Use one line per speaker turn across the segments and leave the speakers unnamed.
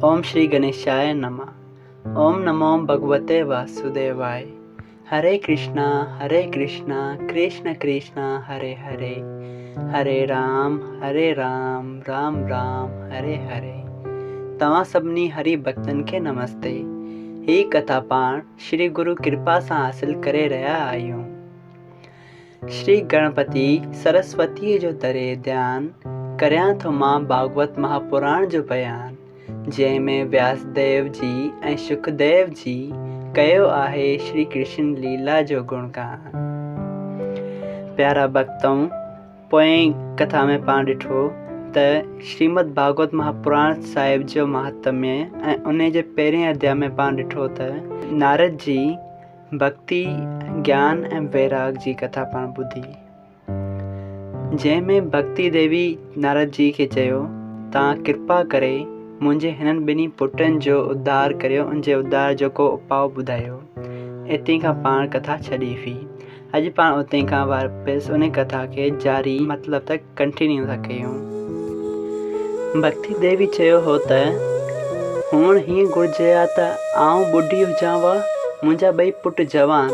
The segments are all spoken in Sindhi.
اوم شري گڻيشاءِ نمه. اوم نمو ڀڳوتي واسوديواءِ. هري ڪرشنا هري ڪرشنا ڪرشن ڪرشن هري هري، هري رام هري رام رام رام هري هري. توهان سڀني هري ڀڳتن کي نمستي. هي ڪٿا پاڻ شري گرو ڪرپا سان حاصل ڪري رهيا آهيون. شري گڻپتي سرسوتيء جو ڌري ڌيان، ڪريان ٿو مان ڀاڳوت مهاپراڻ جو بيان، جنهن ۾ وياسديو جي ۽ شڪديو جي ڪيو آهي شري ڪرشن ليلا جو گڻگان. پيارا ڀڳتؤ، پوئين ڪٿا ۾ پاڻ ڏٺو ته شريمد ڀاڳوت مهاپراڻ صاحب جو مهاتميه ۽ انهي جي پهرين اڌياء ۾ پاڻ ڏٺو ته نارد جي ڀڳتي، گيان ۽ ويراڳ جي ڪٿا پاڻ ٻڌي، جنهن ۾ ڀڳتي ديوي نارد جي کي چيو، توهان ڪرپا ڪري منهنجي هنن ٻنهي پٽن جو اڌار ڪريو، ان جي اڌار جو ڪو اپاء ٻڌايو. اتي کان پاڻ ڪٿا ڇڏي هئي. اڄ پاڻ اتي کان واپس ان ڪٿا کي جاري مطلب ته ڪنٽينيو ٿا ڪيون. ڀڳتي ديوي چيو هو ته هئڻ هيئن گهرجي ها ته آئون ٻڍي هجان ها، منهنجا ٻئي پٽ جوان.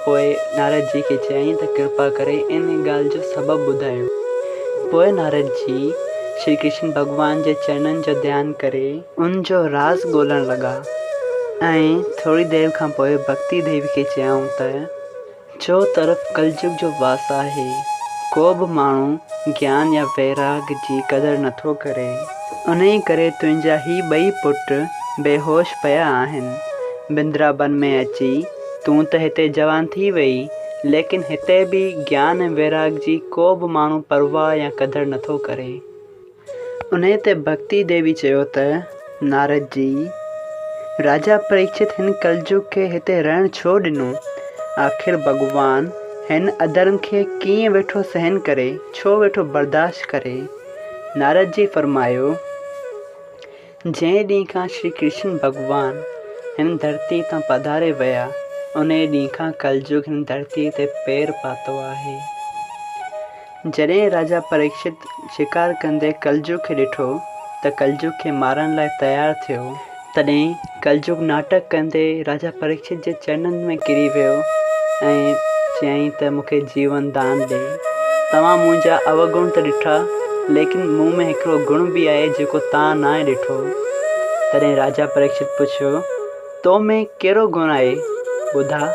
پوء نارد جي کي چيائين ته ڪرپا ڪري ان ڳالهه جو سبب ٻڌايو. پوء نارد جي شري ڪرشن ڀڳوان جي چرنن جو ڌيان ڪري ان جو راز ڳولڻ لڳا ۽ ٿوري دير کان پوء ڀڳتي ديوي کي چيائون ته. چؤ طرف ڪلجگ جو واس آهي. ڪو به ماڻهو گيان يا ويراڳ جي قدر نٿو ڪري. انهيء ڪري تنهنجا هي ٻئي پٽ بيهوش پيا آهن. بندرابن ۾ اچي تون ته هتي جوان ٿي وئي، ليڪن هتي به گيان ۽ ويراڳ جي ڪو به ماڻهو پرواهه يا قدر نٿو ڪري. انهيء تي ڀڳتي ديوي چيو ته، نارد جي، راجا پريڪشت هن ڪلجگ کي هتي رهڻ ڇو ڏنو؟ آخر ڀڳوان هن اڌرم کي ڪيئن ويٺو سهن ڪري، ڇو ويٺو برداشت ڪري؟ نارد جي فرمايو، جنهن ڏينهن کان شري ڪرشن ڀڳوان هن ڌرتيء تان پڌاري ويا، انهيء ڏينهن کان ڪلجگ هن ڌرتيء تي پير پاتو آهي. جڏهن راجا پريڪشت شڪار ڪندي ڪلجگ کي ڏٺو ته ڪلجگ کي مارڻ لاء تيار ٿيو. تڏهن ڪلجگ ناٽڪ ڪندي راجا پريڪشت جي چرنن ۾ ڪري ويو ۽ چيائين ته مون کي جيون دان ڏي. توهان منهنجا اوگڻ ته ڏٺا، ليڪن مون ۾ هڪڙو گڻ به آهي جيڪو توهان ناهي ڏٺو. تڏهن راجا پريڪشت پڇيو. تو ۾ ڪهڙو گڻ آهي ٻڌاء؟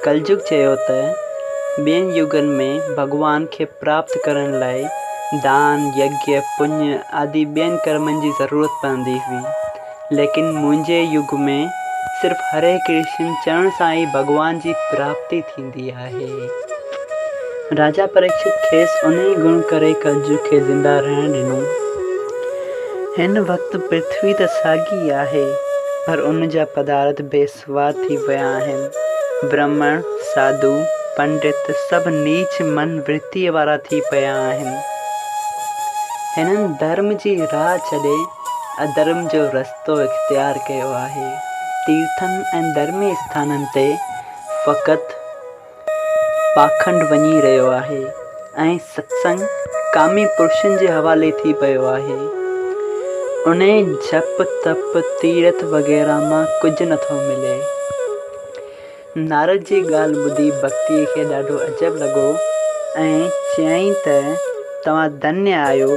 ڪلجگ چيو ته ٻين يگن ۾ ڀڳوان کي پراپت ڪرڻ لاء دان، يگيه، پڃ آدي ٻين ڪرمن جي ضرورت پوندي هئي، ليڪن منهنجي يگ ۾ صرف هري ڪرشن چوڻ سان ئي ڀڳوان جي پراپتي ٿيندي آهي. راجا پريڪشت کيس انهيء گڻ ڪري ڪلجگ کي زنده رهڻ ڏنو. هن وقت پرٿوي ته ساڳي آهي، پر ان جا پدارٿ بي سواد ٿي ويا آهن. برهمڻ، ساڌو، پنڊت سڀ نيچ من ورتيء وارا ٿي پيا آهن. هنن ڌرم جي راهه ڇڏي اڌرم جو رستو اختيار ڪيو آهي. تيرٿن ۽ ڌرمي اسٿانن تي فقط پاکنڊ وڃي رهيو آهي ۽ ستسنگ ڪامي پرشن جي حوالي ٿي پيو آهي. انهي جپ تپ تيرٿ وغيره مان ڪجهه نٿو ملي. نارد جي ڳالهه ٻڌي ڀڳتيء کي ڏاڍو عجب لڳو ۽ چيائين ته توهان ڌنيه آهيو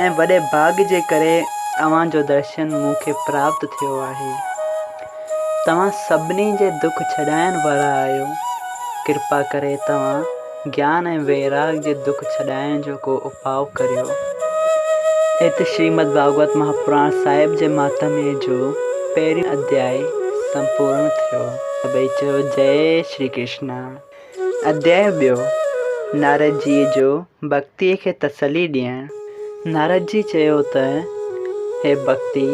۽ وڏي ڀاڳ جي ڪري اوهان جو درشن مون کي پراپت ٿيو آهي. توهان سڀني جي دک ڇڏائڻ وارا آهيو، ڪرپا ڪري توهان گيان ۽ ويراڳ جي دک ڇڏائڻ جو ڪو اپاء ڪريو. ات شريمد ڀاڳوت مهاپراڻ صاحب جي مهاتميه جو پهريون اڌياء سمپورڻ ٿيو. سڀئي چيو جئي شري ڪرشنا. اڌياء ٻيو، نارد جيء جو ڀڳتيء کي تسلي ڏيڻ. نارد جي چيو ته، هي ڀڳتي!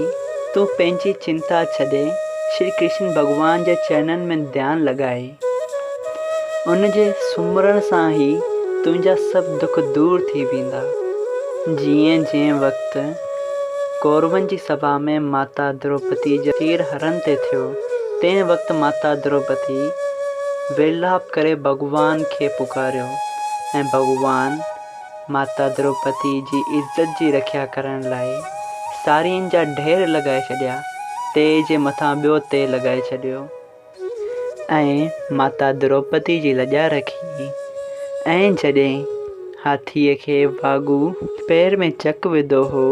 تون پنهنجي چنتا ڇڏي شري ڪرشن ڀڳوان جي چرنن ۾ ڌيان لڳاء. ان جي سمرڻ سان ئي تنهنجا سڀ دک دور ٿي ويندا. جيئن جنهن وقت ڪورون جي سڀا ۾ ماتا دروپدي جو چير هرڻ تي ٿيو، تنهن وقت ماتا دروپدي ورلاپ ڪري ڀڳوان کي پڪاريو ۽ ڀڳوان ماتا دروپدي جي عزت جي رکيا ڪرڻ لاء سارين جا ڍير لڳائي ڇڏيا. تئي جي مٿان ٻيو تئي لڳائي ڇڏيو ۽ ماتا دروپدي جي لڄا رکي ۽ جڏهن هاٿيء کي واڳو پير ۾ چڪ وڌو هو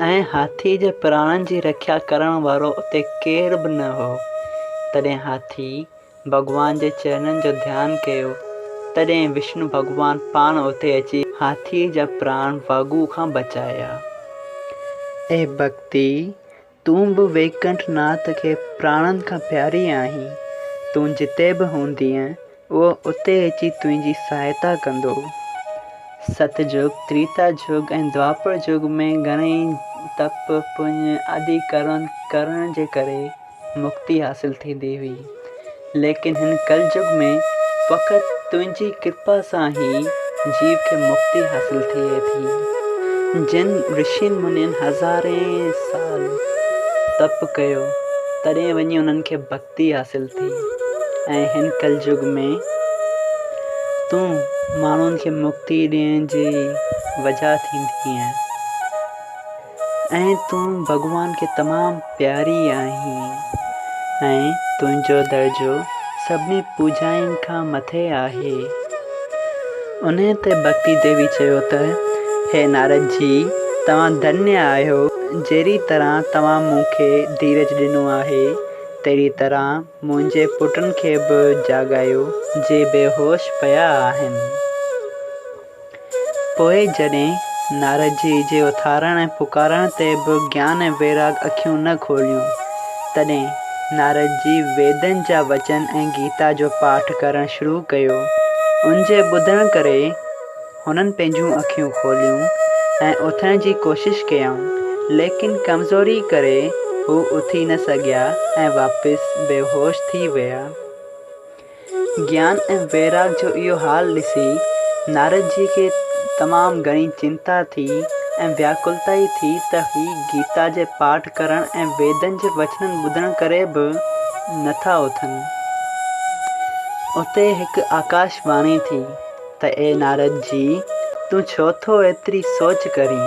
۽ هاٿيء جي پراڻن جي رکيا ڪرڻ وارو اتي ڪير به نه هو، تڏهن هاٿي ڀڳوان جي چرنن جو ڌيان ڪيو، تڏهن وشنو ڀڳوان پاڻ اتي اچي هاٿيء جا پراڻ واڳوء کان بچايا. اي ڀڳتي! تون به ويڪنٺ ناٿ کي پراڻن کان پياري آهين. تون جتي به هوندينء، اهو اتي اچي تنهنجي سهائتا ڪندو. ست جگ، تريتا جگ ۽ دوآپر جگ ۾ گهڻئي تپ، پڃ آدي ڪرم ڪرڻ جي ڪري مڪتي حاصل ٿيندي هئي، ليڪن هن ڪلجگ ۾ فقط تنهنجي ڪرپا سان ئي جيو کي مڪتي حاصل ٿئي ٿي. جن رشين منين هزارين سال تپ ڪيو، تڏهن وڃي انهن کي ڀڳتي حاصل ٿي ۽ هن ڪلجگ ۾ تون ماڻهن کي مڪتي ڏيڻ جي وجهه ٿيندينء. ۽ تون ڀڳوان کي تمام پياري آهين ۽ تنهنجو درجو سڀني پوڄائين کان مٿي آهي. انهيء تي ڀڳتي ديوي چيو ته، هي نارد جي! توهان ڌنيه آهيو، جهڙي طرح توهان مون کي ڌيرج ڏنو آهي، تهڙي طرح منهنجي پٽن کي به جاڳايو، جي بيهوش پيا آهن. پوء جڏهن نارد جي جي اٿارڻ ۽ پڪارڻ تي به گيان ۽ ويراڳ اکيون نه کوليون، تڏهن نارد جي ويدن جا وچن ۽ گيتا جو پاٺ ڪرڻ شروع ڪيو. ان جي ٻڌڻ ڪري هنن پنهنجون اکيون کوليون ۽ اٿڻ جي ڪوشش ڪيائون، ليڪن ڪمزوري ڪري هو اٿي نه سگهيا ۽ واپس بيهوش ٿي ويا. گيان ۽ ويراڳ جو اهو حال ڏسي نارد جي کي تمام گهڻي چنتا ٿي ۽ وياڪلتا ئي ٿي ته هي گيتا جي پاٺ ڪرڻ ۽ ويدن جي وچنن ٻڌڻ ڪري به نه ٿا اٿن. اتي هڪ آڪاش واڻي ٿي ته اي نارد جي! تون ڇو ٿو ايتري سوچ ڪرين؟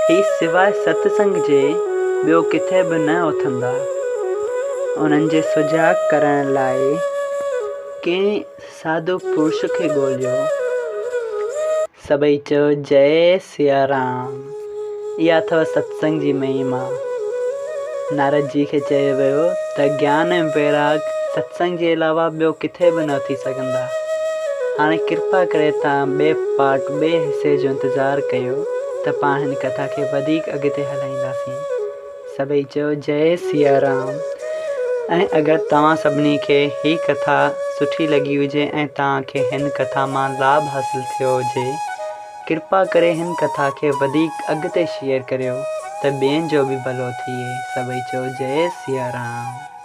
هي سواء ستسنگ جي ٻيو ڪٿي به نه اٿندا. انهن جي سجاڳ ڪرڻ لاء ڪنهن ساڌو پرش کي ڳوليو. سڀئي چيو جئي سيارام. اها اٿو ستسنگ جي مهما. نارد جي کي چيو ويو ته گيان ۽ ويراڳ ستسنگ جي علاوه ٻيو ڪٿي به نه ٿي سگهندا. هاڻي ڪرپا ڪري توهان ٻئي پارٽ ٻئي حصي جو انتظار ڪيو ته پاڻ هن ڪٿا کي وڌيڪ اڳتي هلائينداسين. سڀئي چيو جئي سيا رام ۽ اگر توهان سڀني کي هي ڪٿا سٺي لڳي هجي ۽ توهان کي هن ڪٿا مان لاڀ حاصل ٿيو هجي ڪرپا ڪري هن ڪٿا کي وڌيڪ اڳتي شيئر ڪريو ته ٻين جو به ڀلو ٿئي سڀئي چئو جئي سيا رام.